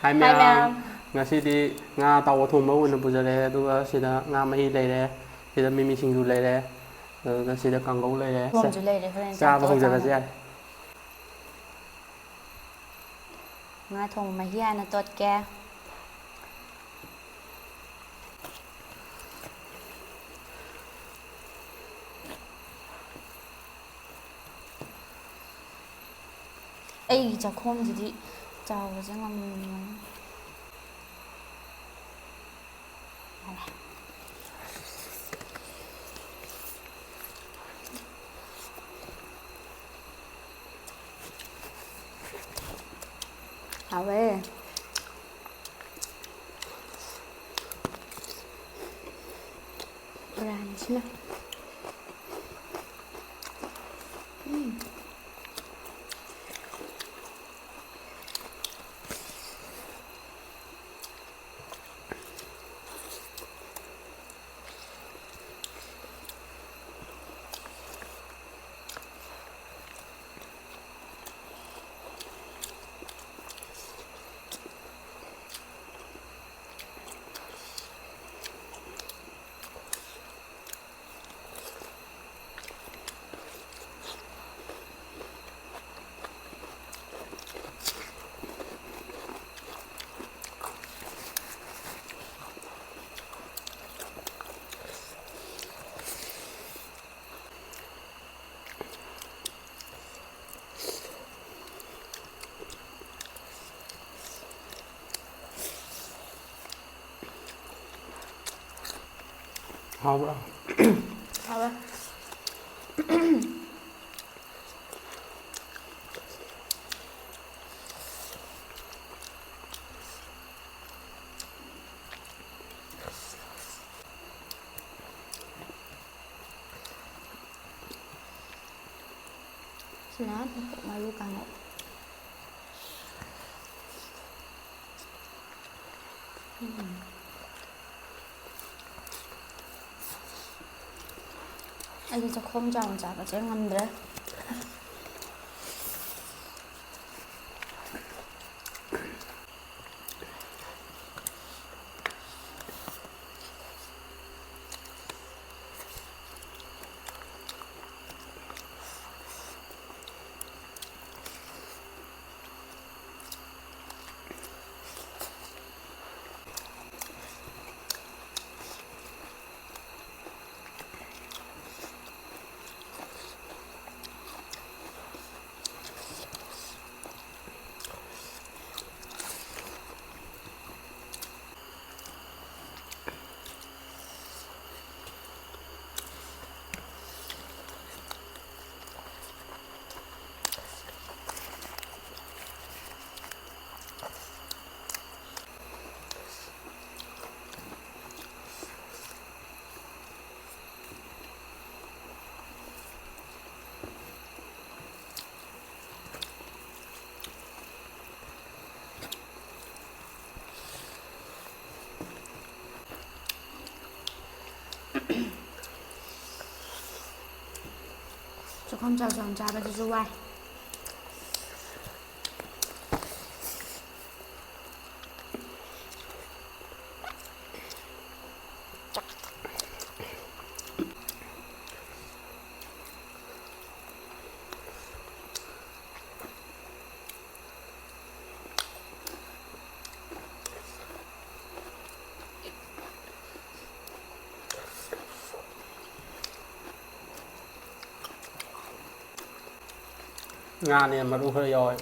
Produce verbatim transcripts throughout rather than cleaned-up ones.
ꯍꯥꯏ ꯃꯌꯥꯝ꯫ ꯉꯁꯤꯗꯤ ꯉꯥ ꯑꯇꯥꯎꯕ ꯊꯣꯡꯕ ꯑꯣꯏꯅ ꯄꯨꯖꯔꯛꯑꯦ꯫ ꯑꯗꯨꯒ ꯁꯤꯗ ꯉꯥ ꯃꯍꯤ ꯂꯩꯔꯦ, ꯁꯤꯗ ꯃꯤꯃꯤ ꯁꯤꯡꯖꯨ ꯂꯩꯔꯦ, ꯑꯗꯨꯒ ꯁꯤꯗ ꯀꯥꯡꯒꯧ ꯂꯩꯔꯦ꯫ ꯊꯣꯡꯁꯨ ꯂꯩꯔꯦ, ꯍꯣꯔꯦꯟ ꯆꯥꯕ ꯆꯥꯛ ꯍꯧꯖꯔꯁꯦ ꯆꯥꯅꯕ꯫ ꯌꯥꯔꯦ꯫ ꯉꯥ ꯊꯣꯡꯕ ꯃꯍꯤ ꯍꯥꯟꯅ ꯇꯣꯠꯀꯦ꯫ ꯑꯩꯒꯤ ꯆꯥꯛꯈꯣꯝꯁꯤꯗꯤ ꯆꯥꯎꯕꯁꯦ ꯉꯝꯃꯣꯏ꯫ ꯍꯥꯎꯋꯦ꯫ ꯕꯣꯔꯥꯅꯤꯁꯤꯅ꯫ ꯎꯝ꯫ ꯍꯥꯎꯕ꯭ꯔꯥ? ꯍꯥꯎꯋꯦ꯫ ꯁꯤꯅ ꯃꯀꯨꯞ ꯃꯔꯨ ꯀꯥꯡꯉꯧ꯫ ꯎꯝ꯫ ꯑꯩꯗꯤ ꯆꯥꯛꯈꯣꯝ ꯆꯥꯎꯅ ꯆꯥꯕꯁꯦ ꯉꯝꯗ꯭ꯔꯦ꯫ ꯆꯥꯛꯈꯨꯝ ꯆꯥꯎ ꯆꯥꯎꯅ ꯆꯥꯕꯗꯨꯁꯨ ꯋꯥꯏ꯫ ꯉꯥꯅꯦ ꯃꯔꯨ ꯈꯔ ꯌꯥꯎꯋꯦ꯫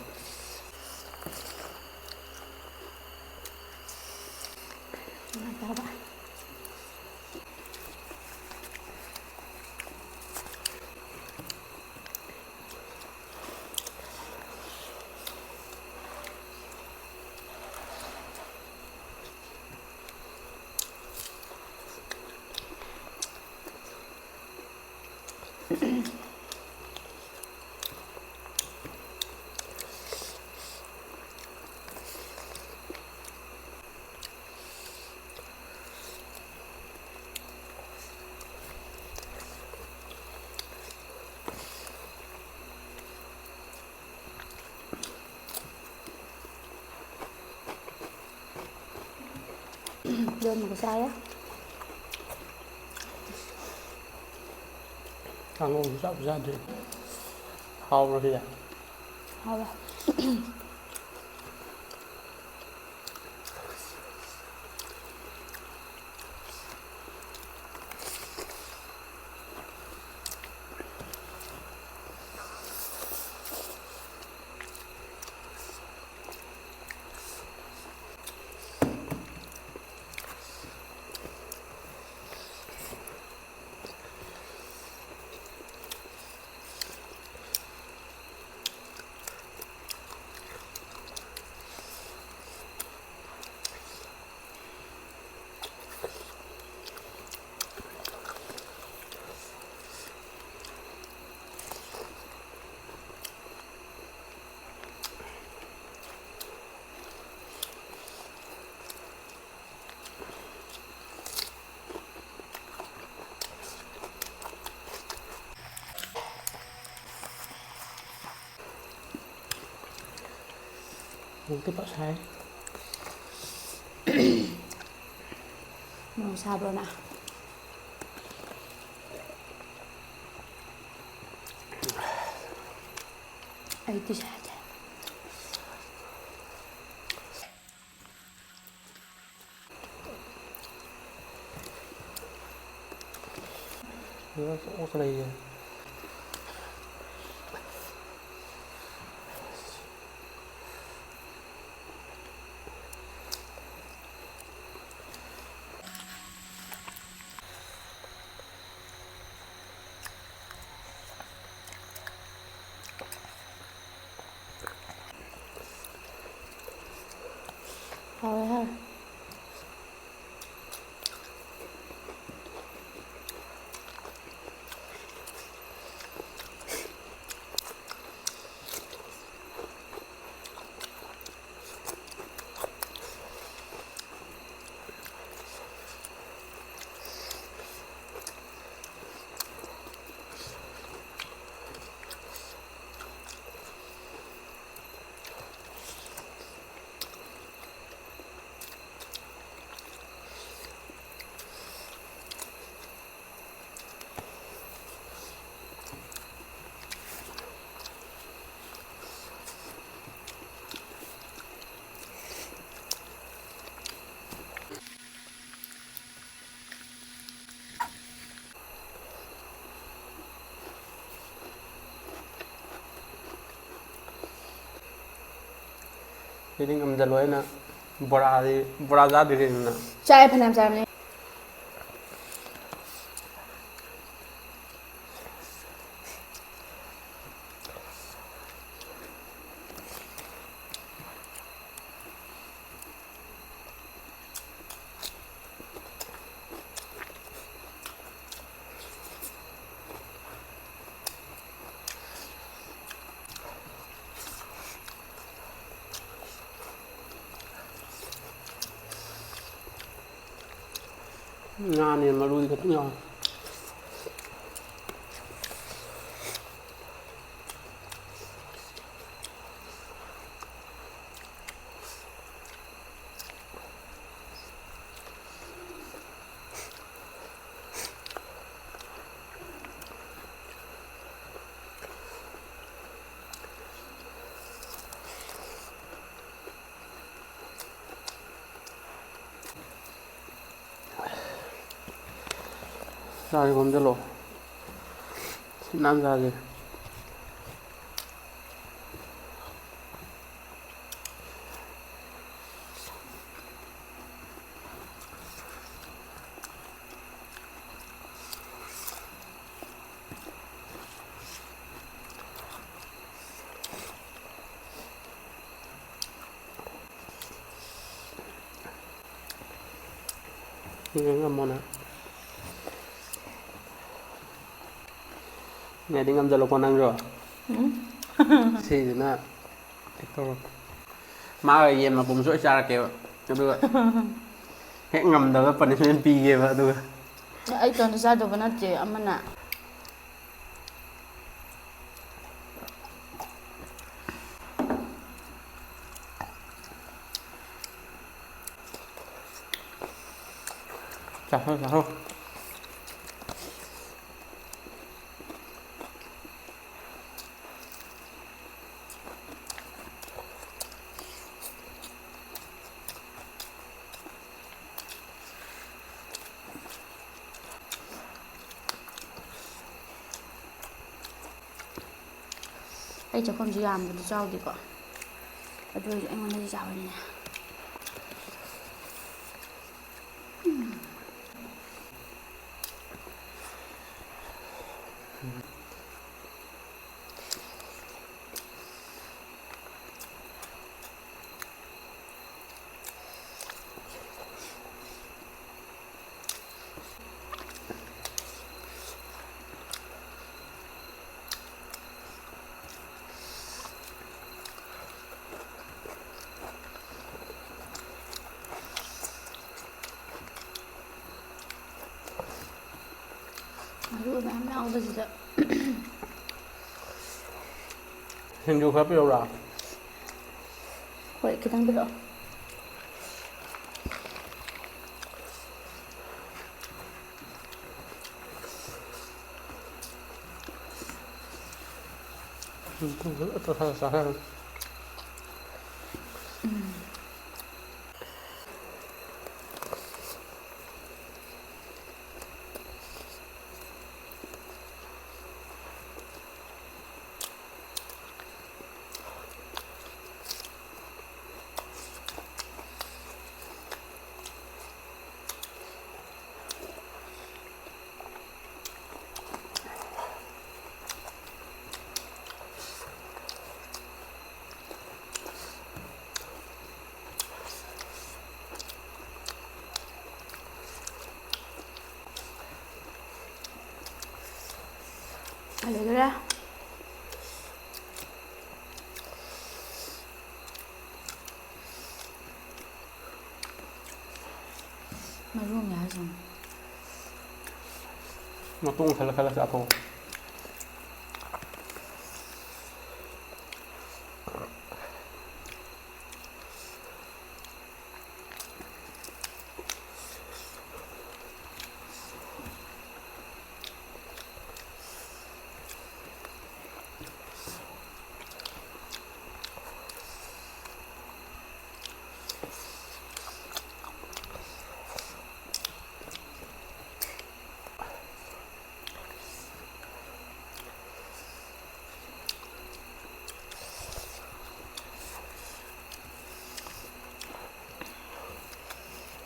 ꯅꯨꯡꯉꯥꯏꯇꯕ꯫ ꯏꯔꯣꯟꯕꯒ ꯆꯥꯔꯦ꯫ ꯀꯥꯡꯉꯧꯁꯨ ꯆꯥꯕꯨ ꯆꯥꯗ꯭ꯔꯤ꯫ ꯍꯥꯎꯕ꯭ꯔꯣ ꯁꯤꯗꯤ? ꯍꯥꯎꯋꯦ꯫ ꯃꯣꯔꯣꯛꯇꯤ ꯐꯖ ꯁꯥꯏ꯫ ꯃꯣꯔꯣꯛ ꯁꯥꯕ꯭ꯔꯣ ꯅꯪ? ꯑꯩꯗꯤ ꯁꯥꯗꯦ꯫ ꯁꯤꯗ ꯑꯣꯛꯁꯨ ꯂꯩꯌꯦ꯫ ꯍꯥꯎꯔꯦ, ꯍꯥꯎꯔꯦ꯫ ꯁꯤꯗꯤ ꯉꯝꯖꯜꯂꯣ, ꯑꯩꯅ ꯕꯣꯔꯥꯗꯤ, ꯕꯣꯔꯥ ꯆꯥꯗ꯭ꯔꯤꯉꯩꯗꯅ꯫ ꯆꯥꯏ, ꯐꯅꯌꯥꯝ ꯆꯥꯕꯅꯦ꯫ ꯉꯥꯅꯦ ꯃꯔꯨꯗꯤ ꯈꯤꯇꯪ ꯌꯥꯎꯔꯦ꯫ ꯆꯥꯁꯤ, ꯈꯣꯝꯖꯤꯜꯂꯣ꯫ ꯁꯤꯠ ꯅꯥꯟ ꯆꯥꯁꯤ꯫ ꯌꯦꯡ ꯉꯝꯃꯣ ꯅꯪ꯫ ꯌꯥꯗꯤ ꯉꯝꯖꯜꯂꯣꯀꯣ ꯅꯪꯁꯨ꯫ ꯎꯝ꯫ ꯁꯤꯁꯤꯅ ꯍꯦꯛ ꯇꯧꯔꯣ꯫ ꯃꯥꯒ ꯌꯦꯟ ꯃꯄꯨꯝꯁꯨ ꯑꯩ ꯆꯥꯔꯛꯀꯦꯕ꯫ ꯑꯗꯨꯒ ꯍꯦꯛ ꯉꯝꯗꯕꯗ punishment ꯄꯤꯒꯦꯕ꯫ ꯑꯗꯨꯒ ꯑꯩ ꯏꯇꯣꯝꯇ ꯆꯥꯗꯧꯕ ꯅꯠꯇꯦ, ꯑꯃꯅ꯫ ꯆꯥꯊꯣꯛ, ꯆꯥꯊꯣꯛ꯫ ꯑꯩ ꯆꯥꯛꯈꯨꯝꯁꯨ ꯌꯥꯝꯕꯗꯤ ꯆꯥꯎꯗꯦꯀꯣ, ꯑꯗꯨ ꯑꯣꯏꯔꯁꯨ ꯑꯩꯉꯣꯟꯗꯗꯤ ꯆꯥꯎꯕꯅꯤꯅꯦ꯫ ꯃꯔꯨ ꯃꯌꯥꯝ ꯌꯥꯎꯕꯁꯤꯗ꯫ ꯁꯤꯡꯖꯨ ꯈꯔ ꯄꯤꯔꯛꯎꯔꯥ? ꯍꯣꯏ, ꯈꯤꯇꯪ ꯄꯤꯔꯛꯑꯣ꯫ ꯂꯣꯏꯈ꯭ꯔꯦ꯫ ꯃꯔꯨ ꯃꯌꯥꯝꯁꯤꯡ꯫ ꯃꯇꯣꯡ ꯈꯜꯂ ꯈꯜꯂ ꯆꯥꯊꯣꯛꯑꯣ꯫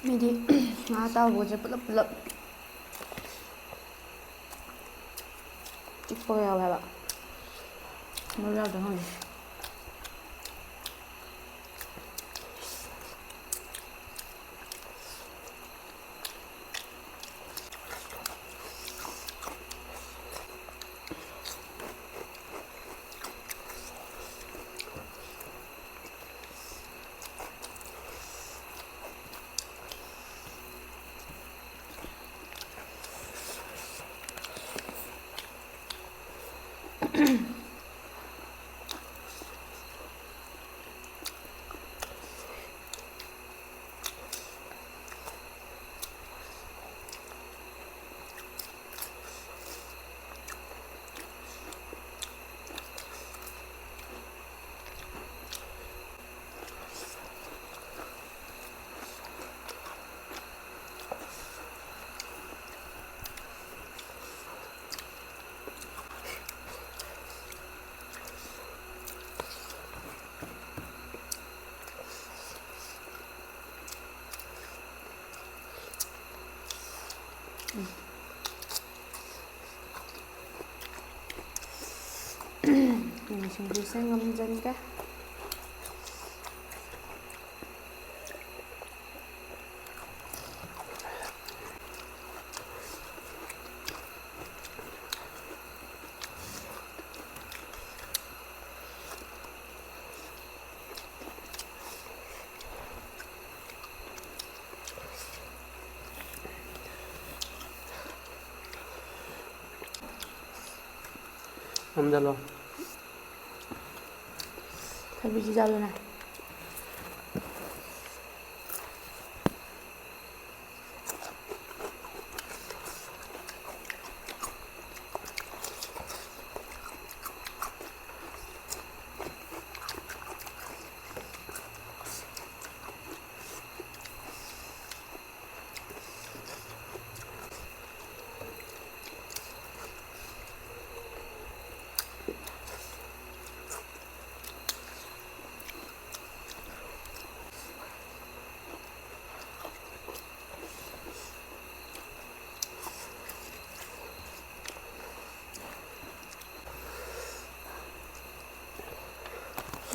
ꯃꯤꯗꯤ ꯉꯥ ꯑꯇꯥꯎꯕꯁꯦ ꯄꯨꯂꯞ ꯄꯨꯂꯞ ꯆꯤꯛꯄꯒ ꯌꯥꯎꯋꯦ ꯍꯥꯏꯕ꯫ ꯃꯔꯨ ꯌꯥꯎꯗ꯭ꯔꯥ ꯈꯪꯗꯦ꯫ ꯁꯤꯡꯖꯨꯁꯦ ꯉꯝꯖꯟꯒꯦ꯫ ꯊꯝꯖꯜꯂꯣ꯫ ꯊꯕꯤꯁꯤ ꯆꯥꯗꯅ꯫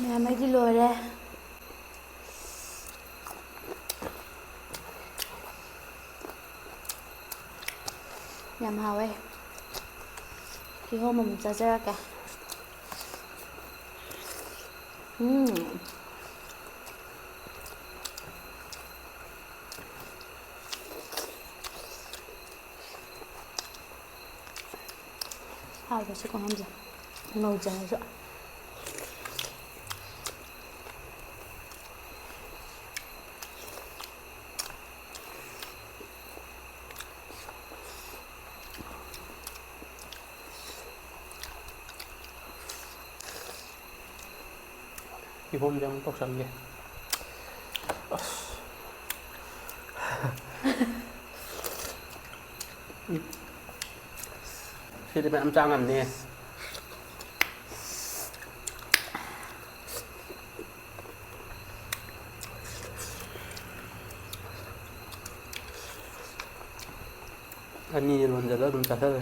ꯃꯌꯥꯝ ꯑꯩꯗꯤ ꯂꯣꯏꯔꯦ꯫ ꯌꯥꯝ ꯍꯥꯎꯋꯦ꯫ ꯀꯤꯍꯣꯝ ꯑꯃꯨꯛ ꯆꯥꯖꯔꯛꯀꯦ꯫ ꯎꯝ꯫ ꯍꯥꯎꯕꯁꯤ ꯀꯣ ꯉꯝꯖ ꯉꯧꯖꯔꯁꯨ꯫ ꯀꯤꯍꯣꯝꯁꯦ ꯑꯃꯨꯛ ꯇꯧꯁꯟꯒꯦ꯫ ꯑꯁ꯫ ꯎꯝ꯫ ꯁꯤꯗꯤ ꯃꯌꯥꯝ ꯆꯥ ꯉꯝꯅꯤ꯫ ꯑꯅꯤ ꯂꯣꯟꯖꯜꯂ ꯑꯗꯨꯝ ꯆꯥꯊꯔꯦ꯫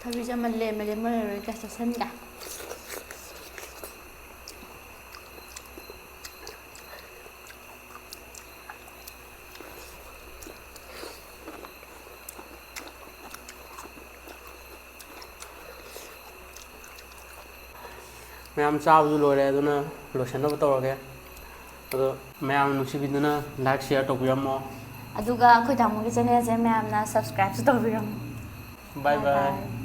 ꯊꯕꯤꯁꯦ ꯑꯃ ꯂꯦꯝꯃ ꯂꯦꯝꯃꯔꯣꯏꯒ ꯆꯥꯁꯤꯟꯒ꯫ ꯃꯌꯥꯝ ꯆꯥꯕꯁꯨ ꯂꯣꯏꯔꯦ, ꯑꯗꯨꯅ ꯂꯣꯏꯁꯤꯟꯅꯕ ꯇꯧꯔꯒꯦ꯫ ꯑꯗꯣ ꯃꯌꯥꯝ ꯅꯨꯡꯁꯤꯕꯤꯗꯨꯅ like, share ꯇꯧꯕꯤꯔꯝꯃꯣ꯫ ꯑꯗꯨꯒ ꯑꯩꯈꯣꯏ ꯇꯥꯃꯣꯒꯤ ꯆꯦꯅꯦꯜꯁꯦ ꯃꯌꯥꯝꯅ ꯁꯕꯁꯀ꯭ꯔꯥꯏꯕꯁꯨ ꯇꯧꯕꯤꯔꯝꯃꯣ꯫ Bye bye.